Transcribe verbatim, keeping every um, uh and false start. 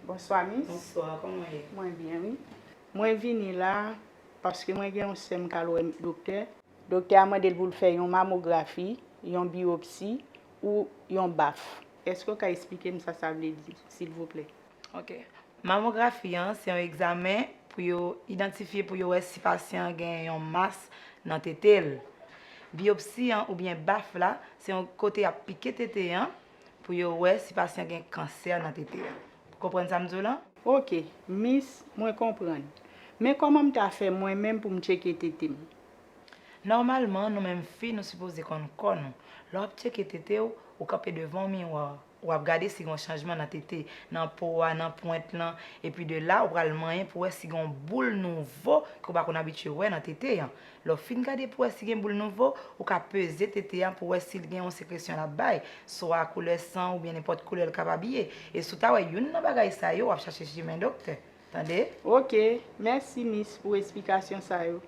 Bonswa, Miss. Bonswa, kòman w ye? Mwen byen, wi. Mwen vini la paske mwen gen yon sè m k al wè doktè. Doktè a mande l pou l fè yon mamografi, yon biyopsi ou yon baf. Èske w ka esplike m sa sa vle di, silvouplè? Ok. Mamografi an, se yon egzamen pou yo idantifye, pou yo wè si pasyan an gen yon mas nan tete l. Biyopsi an oubyen baf la, se yon kote y ap pike tete an pou yo wè si pasyan gen kansè nan tete an. Ou konprann sa m di w lan? Ok, Miss, mwen konprann. Men kòman m ta fè mwen menm pou m tcheke tete m? Nòmalman, nou menm fi, nou sipoze konn kò nou. Lè w ap tcheke tete w, ou kanpe devan yon miwa, w ap gade si gen yon chanjman nan tete, nan po a, nan pwent lan, epi de la, ou pral manyen pou wè si gen yon boul nouvo ke w pa konn abitye wè nan tete an. Lè w fin gade pou wè si gen boul nouvo, ou ka peze tete an pou wè si l gen yon sekresyon l ap bay, swa koulè san oubyen nenpòt koulè l kapab ye. E si w ta wè youn nan bagay sa yo, w ap chache chimen doktè. Tande? Ok, mèsi, Miss, pou esplikasyon sa yo.